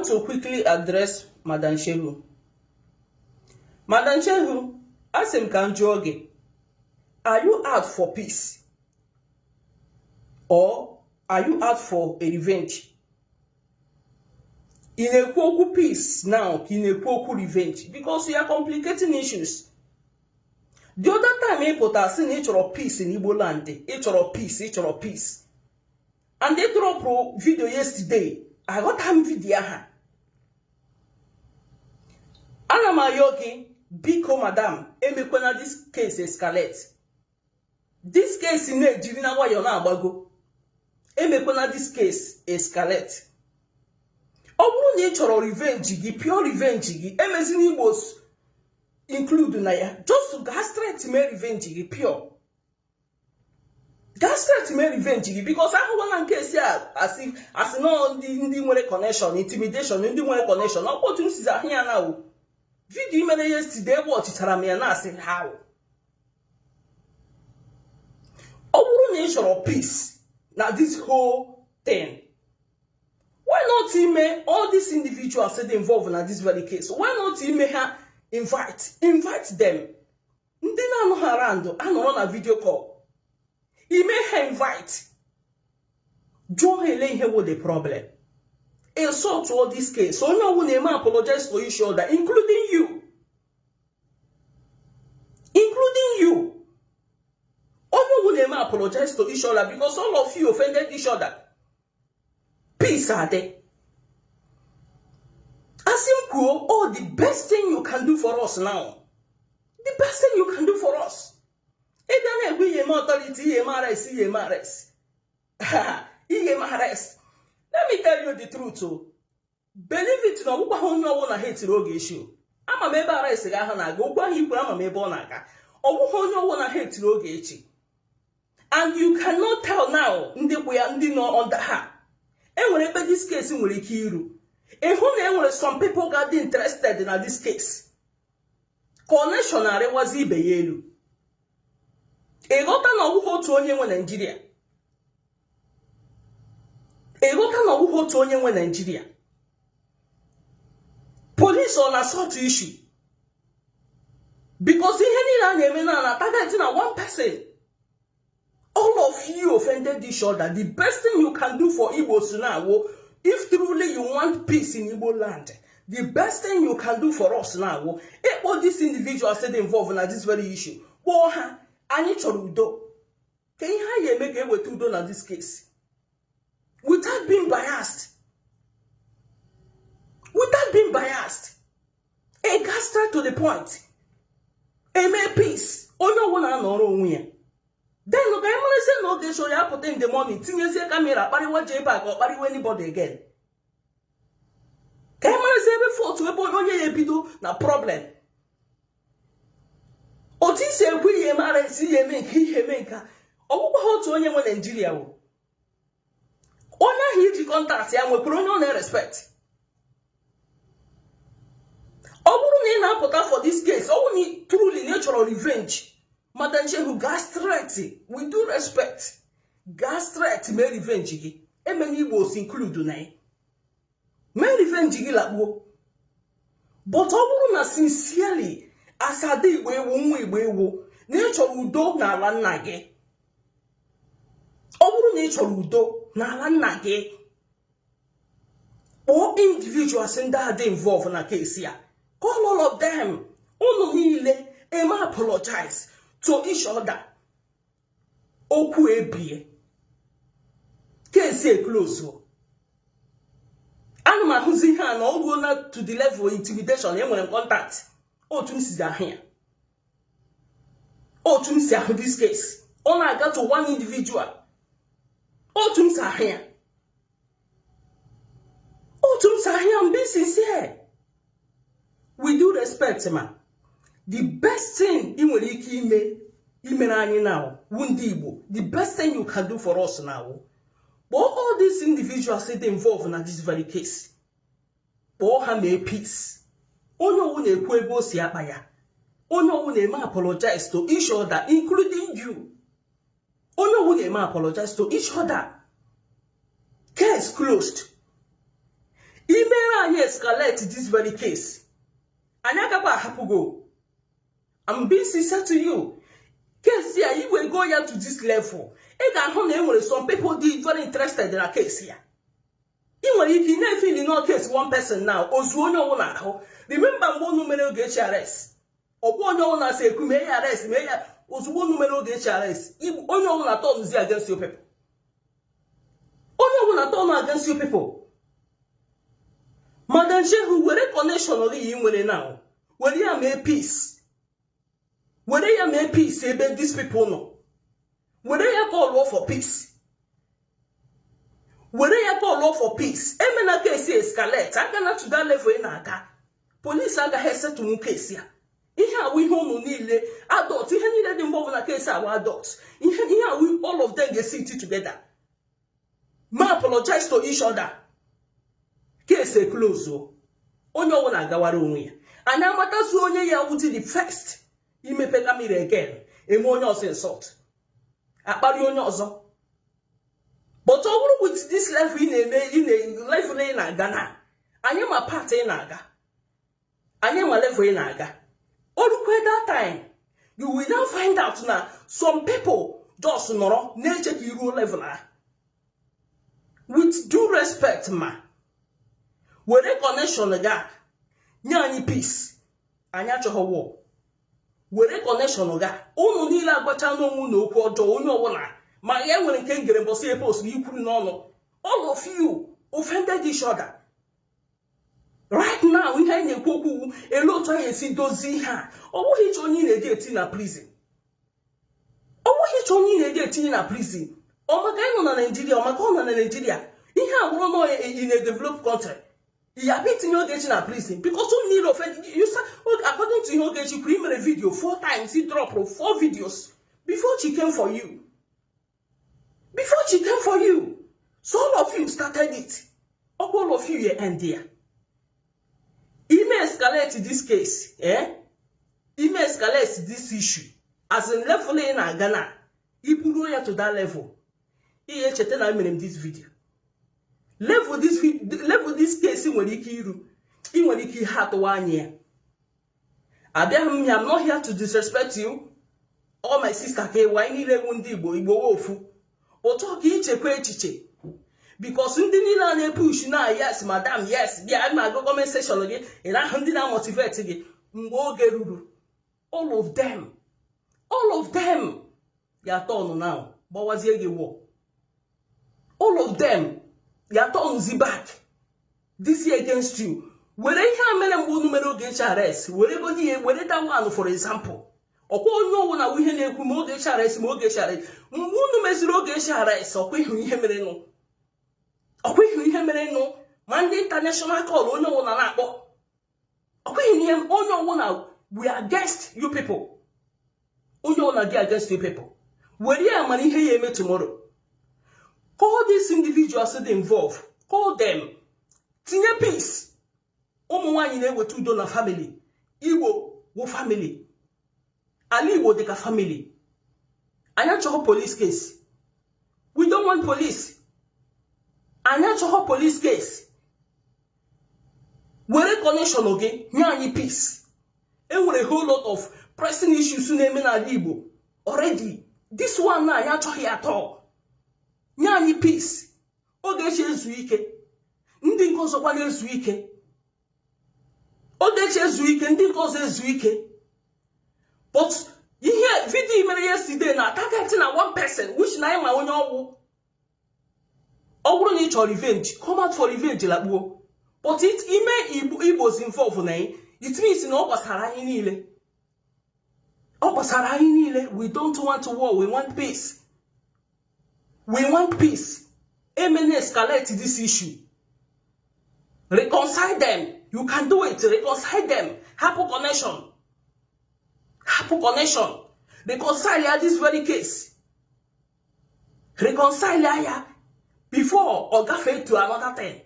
Want to quickly address Madam Shehu. Madam Shehu, asị m ka m jụọ gị, are you out for peace or are you out for a revenge? Ị na-ekwu okwu peace now ka ị na-ekwu okwu revenge? Because you are complicating issues. The other time ị pụta sị na ị chọrọ peace in Igbo land, ị chọrọ peace, ị chọrọ peace. And they dropụ video yesterday, aghọta m video ha. Ana m ayọ gị, biko madam, emekwana this case escalate. This case na-ejiri na nwayọọ na-agbago. Emekwana this case escalate. Ọ bụrụ na ị chọrọ revenge gị, pure revenge gị, emezina Igbo include na ya. Just gaa straight mee revenge gị pure. Gaa straight mee revenge gị, because ahụla na nke esi asị asị nọ ndị nwere connection, intimidation, ndị nwere connection. Ọ otu m sizi ahụ ya na o video mere yesterday, ebe ọchịchara m ya na-asị how. Ọ bụrụ na ị chọrọ peace na this whole thing, why not ime all these individuals dị involved na this very case, why not ime ha invite? Invite them. Ndị na-anọ ha around anọrọ na video call, ime ha invite, jụọ ha ele ihe wụ the problem, insult all this case. Onye ọwụ na-eme apologize to each other, including you, including you. Onye ọwụ na-eme apologize to each other because all of you offended each other. Peace adị. Asị m kwuo, oh, the best thing you can do for us now, the best thing you can do for us, ị bịa na-ekwu ihe eme authority, ihe eme arrest, ihe eme arrest, ihe eme arrest. Let me tell you the truth o. Believe it na ọgwụkwa ha onye ọbụla ha etiri oge issue. Ama m ebe arrest ga ahụ na-aga. Okwu ahụ ikwuru, ama m ebe ọ na-aga. Ọgwụghị onye ọbụla ha etiri oge echi. And you cannot tell now ndị kwụ ya, ndị nọ under ha. Enwere ebe this case nwere ike iru, ịhụ na enwere some people ga dị interested na this case. Connection arịwazi ibe ya elu. Ịghọta na ọwụghị otu onye nwe Naijiria. Ịghọta na ọwụghị otu onye nwe Naijiria. Police ọ na-asort issue, because ihe niile a na-eme na target na one person. All of you offended each other. The best thing you can do for Igbos now, if truly you want peace in Igbo land, the best thing you can do for us now, ịkpọ this individual dị involved na this very issue, kpọọ ha, anyị chọrọ udo, ka ihe anyị eme ka eweta udo na this case without being biased, without being biased. A got straight to the point, eme peace, onye ọbụla anọrọ onwe ya. Then ka anyị marazie na oge show ya apụta in the morning, tinyezie camera, kparịwa je ebe a ka ọ kparịwa anybody again. Ka anyị marazie ebe fault, ebe onye ya ebido na problem. Otu isi ekwu ihe mara esi ihe eme nke ihe eme nka, ọgwụgwọ ha otu onye nwe Naijiria wụ onye ahụ iji contact ya nwekwara onye ọ na-respect. Ọ bụrụ na ị na-apụta for this case, ọ bụrụ na truly na ị chọrọ revenge, Madam Shehu, gaa straight, with due respect, gaa straight mee revenge gị. Emena Igbo si include na ya. Mee revenge gị, lakpuo. But ọ bụrụ na sincerely, as ada Igbo ewu, nwa Igbo ewu, na ị chọrọ udo n'ala nna gị, ọ bụrụ na ị chọrọ udo n'ala nna gị, kpọọ individuals ndị a dị involved na case ya. Call all of them. Unu niile eme apologize to each other. Okwu ebie, case eclose. Ana m ahụzi ihe a na ọ ruo na to the level intimidation. Enwere m contact. Otu m sizi ahụ ya, otu m si ahụ this case, ọ na-aga to one individual. Otu m si ahụ ya, otu m si ahụ ya, mbe sincere, with due respect ma, the best thing ị nwere ike ime imere anyị now wu ndị Igbo, the best thing you can do for us now, kpọọ all these individuals dị involved na this very case, kpọọ ha mee peace. Onye ọwụ na-ekwu ebe o si akpa ya, onye ọwụ na-eme apologize to each other, including you. Onye ọwụ na-eme apologize to each other, case closed. Imere anyị escalate this very case, anyị agakwa ahapụgo. I'm being sincere to you. Case ya iwe go ya to this level, ị ga-ahụ na e nwere some people dị very interested na case ya. Ị nwere ike ị na-efili no case one person now, ozu onye ọbụla ahụ. Remember mgbe unu mere Ogechi arrest, ọkwa onye ọbụla si ekwu mee ya arrest, mee ya. Ozugbo unu mere Ogechi arrest, onye ọbụla turnzi against you people. Onye ọbụla turn against you people. Madam Shehu, were connection gị ị nwere now, were ya mee peace. Were ya mee peace ebe these people nọ. Were ya call for peace. Were ya call for peace. Emena case escalate. Agana to that level ị na-aga. Police agaghị esetụnwu case ya. Ihe awụ ihe ụnụ niile adult, ihe niile dị involved na case awụ adult. Ihe awụ all of them ga-sit together ma apologize to each other. Case close o. Onye ọbụla agawara onwe ya. Anyị amatazu onye ya wụzi the first imepe camera again, eme onye ọzọ insult, akparị onye ọzọ. But ọ bụrụ with this level ị na-eme, ị na level ị na-aga na anyị ma part ị na-aga, anyị ma level ị na-aga. O rukwe that time, you will now find out na some people just nọrọ na-eche ka iruo level ahụ. With due respect, ma were connection ga nye anyị peace. Anyị achọghị war. Were connection ga unu niile agbacha n'onwe na okwu ọjọọ onye ọbụla ma ya nwere nke ngere mbọsị post ikwuru n'ọnụ. All of you offended each other. Right now, ihe anyị na-ekwu okwu, elu otu anyị esi dozie ihe a. Ọ bụghị ịchọ onye ị na-eji eti na prison. Ọ bụghị ịchọ onye ị na-eji etinye na prison. Ọ maka ịnọ na Naijiria, ọ maka ọ nọ na Naijiria. Ihe a bụrụ na ị na-develop country, ya bụ itinye Ogechi na prison because unu niile offend you. According to ihe Ogechi kwuru, i mere video four times. He dropped four videos before she came for you, before she came for you. So all of you started it. All of you ya end there. Ime escalate this case, eh, ime escalate this issue, as in level ị na-aga na iburuo ya to that level, ihe echeta na mere m this video. Level this case nwere ike iru, ị nwere ike ihe atụwa anya ya. Abịaghị m ya. I'm not here to disrespect you all, my sister. Ka ewu anyị niile ewu ndị Igbo, Igbo ofu ụtọ ka ichekwa echiche, because ndị niile a na-epush na "Yes, madam, yes," bịa ma agụ comment section gị, ị na-ahụ ndị na-amotivate gị. Mgbe oge ruru, all of them, all of them ya turn now gbawazie gị war. All of them ya turnzi back this year against you. Were ihe a mere mgbe unu mere Ogechi arrest, were godi ihe, were that one for example. Ọkwa onye ọwụ na ihe na-ekwu ma Ogechi arrest, ma Ogechi arrest. Mgbe unu meziri Ogechi arrest, ọkwa ịhụ ihe mere nụ? Ọkwa ịhụ ihe mere nụ? Ma ndị international call onye ọwụ na na-akpọ, ọkwa ịhụ ihe onye ọwụ na we are against you people. Onye ọwụ na gị against you people. Were ya mara ihe ya eme tomorrow. Call these individuals dị involved, call them, tinye peace. Ụmụ nwaanyị na-eweta udo na family. Igbo wụ family. Ala Igbo dịka family. Anyị achọghị police case. We don't want police. Anyị achọghị police case. Were connection gị nye anyị peace. Enwere whole lot of pressing issues na-eme n'ala Igbo already. This one na anyị achọghị atọ. Nye anyị peace. Ogechi ezu ike, ndị nke ọzọkwa na-ezu ike. Ogechi ezu ike, ndị nke ọzọ ezu ike. But ihe video mere yesterday na target na one person, which na anyị ma onye ọwụ. Ọ bụrụ na ị chọrọ revenge, come out for revenge, lakpuo. But it ime Igbo, Igbos involve na it means na ọ gbasara anyị niile. Ọ gbasara anyị niile. We don't want war. We want peace. We want peace. Emene escalate this issue. Reconcile them. You can do it. Reconcile them. Hapụ connection, hapụ connection. Reconcile ya this very case. Reconcile ya before ọ gafee to another thing.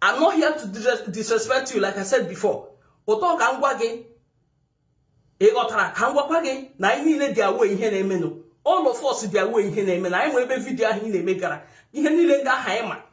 I'm not here to disrespect you, like I said before. Ụtọ ka m gwa gị, ị ghọtara? Ka m gwakwa gị na anyị niile dị aware ihe na-emenụ. All of us dị aware ihe na-eme na anyị nwe ebe video ahụ ị na-eme gara, ihe niile ndị ahụ anyị ma.